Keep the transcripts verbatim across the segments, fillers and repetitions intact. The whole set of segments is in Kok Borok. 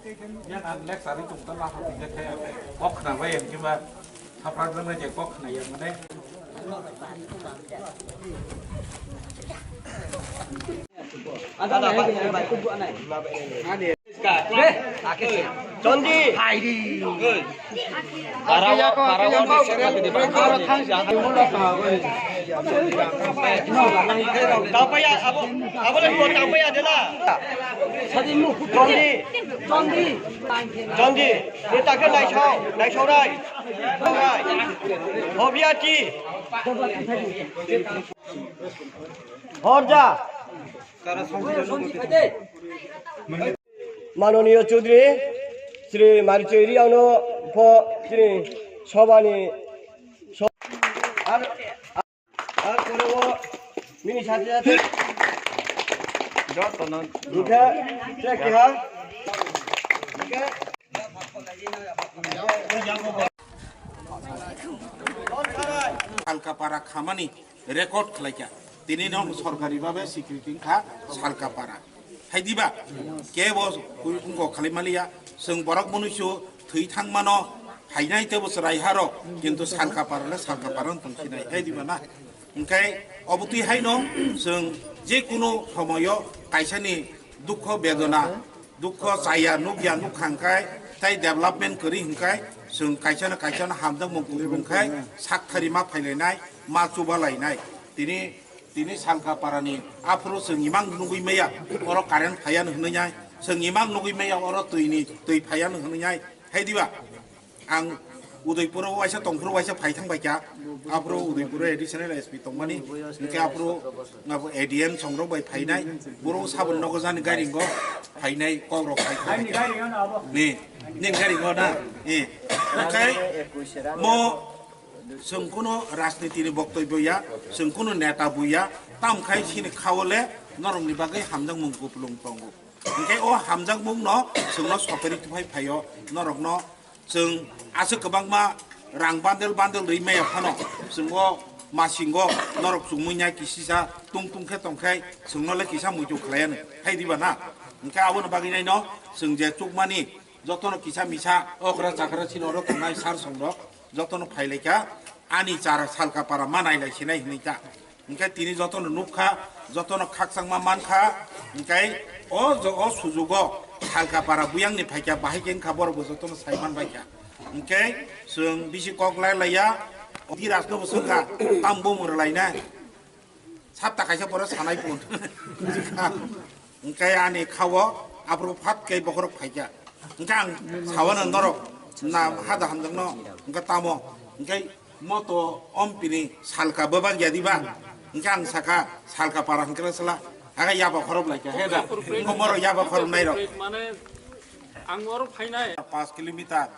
Yang ang lecture ri tong tala ha tong khe kok khna bai ang kiba thaprak jana je kok khna yang mane. Chandi. Tapaya, abo, abo le ko tapaya de la. Chandi. Chandi. Chandi. Ni takhe naisau, naisau rai. Rai. Hobiati. Horja. Manoniyo Chaudhary Shri Mari Chaudhary ano pho chini sobani so-, ar, ar pore o nini sate sate jotono rukha, check keha. Salkapara khamani record khlaikha. Tini no sorkari babe security kha Salkapara. Hai diba? Kebo ungko khalai maliya, chwng borok munuisu thwi thangmano, hainai tebo chwrai haro, kintu Salkapara le Salkapara wng tongsinai. Hai diba na? Hingkai obotwi haino chwng je kunu somoyo kaisani dukho bedona, dukho chaya nukya nukha hingkai, tai development kwrwi hingkai, chwng kaisano kaisano hamjakmung kubui hingkai, sakthari ma phailainai, ma chubalainai. Tini, tini Salkaparani aphuru chwng imang nugwi maya, oro current phaiya hwnwi nai, chwng imang nugwi maya, oro twini, twi phaiya hwnwi nai, hai diba? Ang Udaipuro waisa tongphuru waisa phai thang bai kha. Aphuru Udaipuro additional S P tongmani. Hingke aphuru abo A D M songrok bai phainai. Boro saboni nogo jani gari ngo phainai kokrok phai thang bai kha. Ni, ni gari ngo na. Eh. Okai mo chwng kuno rajniti ni boktobyo ya, chwng kuno neta buya, tam khai sini khawole norokni bagwi hamjakmung kupulung tongo. Hingke o hamjakmung no chwngno soperi tuphai phaio norokno. Chwng aswk kwbangma rang bandel bandel rwi maya phano, chwng o masingo norok chumui ya kisisa tung tung khe tong khe chwngno le kisa muitu khlaiya nw, hai diba na? Hwnkhe aboni bagwi naino chwng je chukmani jotono kisa misa okra chakra chini oro tongnai sar songrok jotono phailaikha, ani chara Salkapara ma nailai sinai hwnwi ta. Hingke tini jotono nukha, jotono khakchangma mankha, hingke o jo-, o sujugo Salkapara buyangni phaikha, bahai khe wngkha borokbo jotono sai manbaikha. Hingke chwng bisi kok lai laiya, o dirasnobo swngkha, tambo mwrwlainai. Sapta kaisa borok sanai pun. Hingke ani khao aphuru phat khe bokhorok phaikha. Hingke ang sawana norok na hada hamjakno hingke tamo hingke moto ompini Salka bebak ya diba? Hingke ang saka Salkapara hingke sala aga yaba khorop laikha he da. Hingke moro yaba khorop nairok. Mane ang oro phainai. Pas kilometer.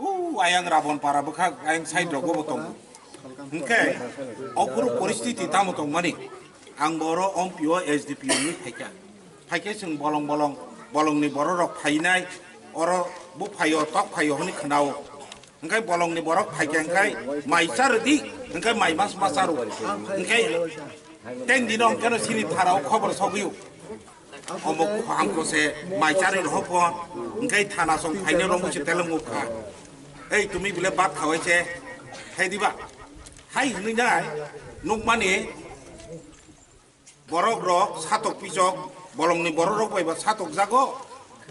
U ayang Rabon para bwkha ayang side rogo bo tongo. Hingke o phuru poristiti tamo tongmani? Ang boro ompio S D P O ni phaikha. Phaikhe chwng bolong bolong, bolongni bororok phainai, oro bo phaio, tok phaio hwnwi khwnao. Hwnkhe bolongni borok phaikhe hwnkhe mai charwdi, hwnkhe mai mas ma charo. Hwnkhe ten dino hwnkhe no chini tharao khobor sogwio. Omo hamko se mai charwi rohor pho, hwnkhe thana song phainai romwi se teleng ukha. Ei tumi bile bhat khawai se, hai diba? Hai hwnwi nai nukmani, borok rok satok pisok, bolongni borok rok bai bo satok jago,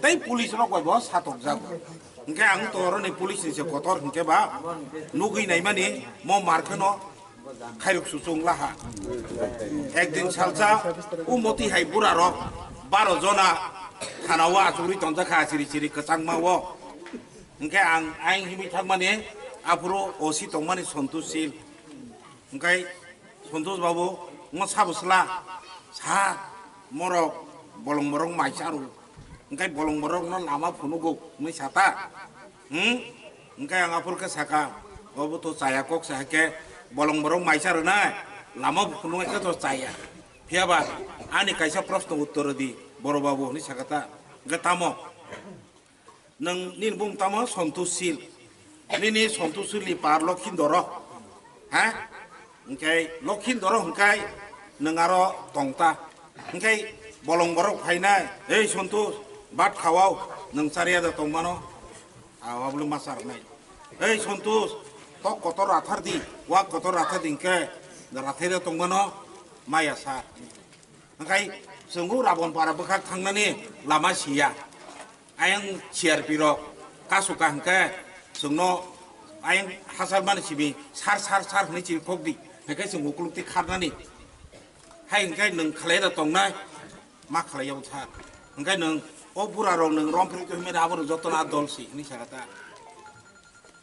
tei police rok bai bo satok jago. Hingke ang to oroni police ni se kotor hingke ba nugui naimani mo mar kheno khairok suchung laha. Ekdin salsa u moti hai bura rok baro jona thana o achugri tongjak kha chiri chiri kwchangma o. Hingke ang aing himwi thangmani aphuru O C tongmani Santosh Sil. Hingke Santosh babu, ngo sabo sla, sa, morok, bolong borok mai charo. Hingke bolong borok no lama phunugo, hwnwi sata. Hmm? Hingke ang aphuru khe saka, obo to chaya kok sa hake, bolong borok mai charo nai, lama phunugo khe to chaya. Phiyaba, ani kaisa proshno uttor di, boro babu, hwnwi saka ta. Hingke tamo? Nwng nini bung tamo Santosh Sil. Nini Santosh Sil ni par Lokhindoro. Ha? Hingke Lokhindoro hingkai nwng aro tongta. Hingke bolong borok phainai, "Ei Santosh, bat khawao." Nwng chariya da tongmano, a wablu ma charnai. Ei Santosh, tok kotor rathar di, wak kotor rathar di hwnkhe, rathai da tongmano, maya sar. Hwnkhe chwngno Rabon para bwkhak thangnani lama siya. Ayang C R P rok kasu ka hwnkhe chwngno ayang hachal mani simi sar sar sar hwnwi chiri khok di. Hwnkhe chwng ukuluk twi kharnani. Hai hwnkhe nwng khalai da tongnai, ma khalai yabo sar. Hwnkhe nwng o bura rok nwng rom phri twi hwnwi abono jotono a dol si hwnwi sakha ta.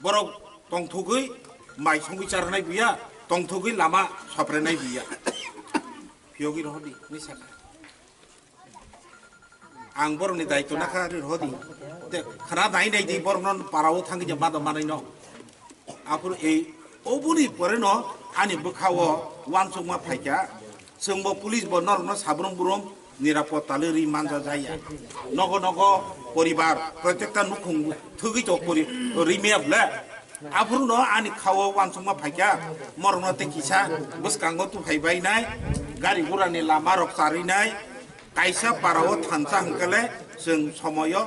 Borok tongthogwi mai songwi charnai buya, tongthogwi lama soprenai buya. Phiyogwi rohordi hwnwi sakha. Ang borokni daityo nakha ri rohordi. Te khana nai nai di borokno parao thangwi je mado manai no. Aphuru ei oboni pore no ani bwkhao uansukma phaikha. Chwngbo police bo norokno sabrum brum nirapotta le ri manja jaya. Nogo nogo poribar protekta nukhung thugwi to pori ri mep le. Aphuru no ani khao uansukma phaikha, morokno tei kisa bwskango tuphai bainai, gari gurani lama rok charinai, kaisa parao thansa hwnkhe le chwng somoyo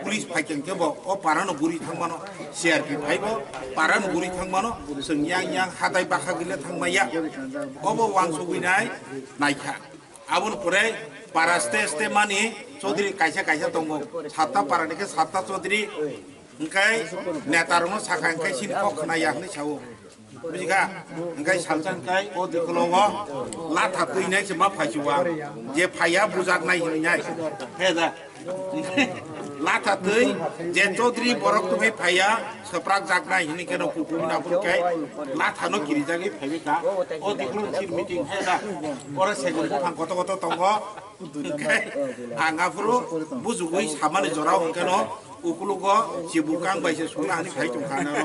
police phaikha hwnkhe bo o parano guri thangmano, C R P phaibo parano guri thangmano, chwng yang yang hatai bakha gile thangmaya, obo uansugwi nai naikha. Aboni pore para ste ste mani Chaudhary kaisa kaisa tongo, satta para ni khe satta Chaudhary, hwnkhe neta rokno sakha hwnkhe sini kok khna ya hwnwi sao. Bujikha? Hwnkhe salsa hwnkhe o dikologo latha twi nai se ma phaichuwa, je phaiya bujak nai hwnwi nai. He da. Latha twi je Chaudhary borok twi phaiya, swprak jaknai hwnwi kheno kutung na phuru khe lathano kirijagwi phaiwi kha. O dikhulo chir meeting he da. Oro segun buphang koto koto tongo. Hwnkhe ang aphuru bujugwi samani jorao hwnkhe no ukulugo chibukang bai se songna hwnwi phai tongkha naro.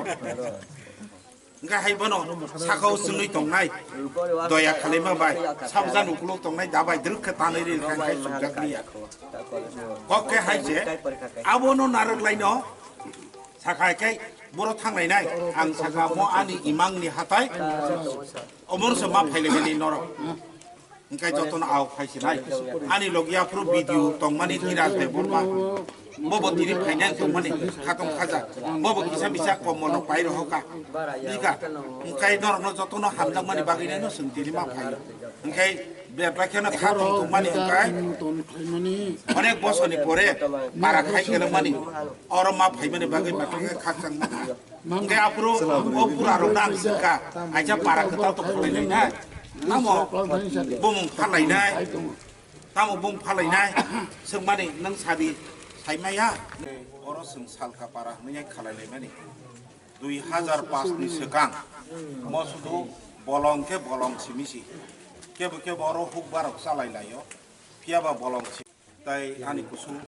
Hwnkhe hai bono sakao chwngwi tongnai doya khalaima bai sabjani ukuluk tongnai dabai drwk khe tanwi ri kha khai sukjak liya. Kok khe hai se abono narwk laino sakha khe boro thanglainai ang sakha mo ani imangni hatai omono se ma phailaimani norok. Hwnkhe jotono ao phaisinai. Ani logi aphuru video tongmani Dhiraj Debbarma. Bobo tini phainai tongmani khatong khaja. Bobo kisa misa komolno pai rohoka. Bika. Hwnkhe norokno jotono hamjakmani bagwino chwng tini ma phaio. Hwnkhe bebak kheno kha tong tongmani hwnkhe onek bosorni pore para khai kelengmani. Oro ma phaimani bagwi ma thangkhe khakchangma. Hwnkhe aphuru o bura rok nang singkha, aisa para kwtal to khwlai lai nai. Tamo bumung phalai nai. Tamo bumung phalai nai. Swngmani nwng sabi saimaya. Oro swng salka para hwnwi khalai lai mani. Dui hazar paanch ni swkang. Mo sudu bolong khe bolong simi si. Kebo kebo oro huk barok chalai laio. Phiya ba bolong si. Tai ani kusung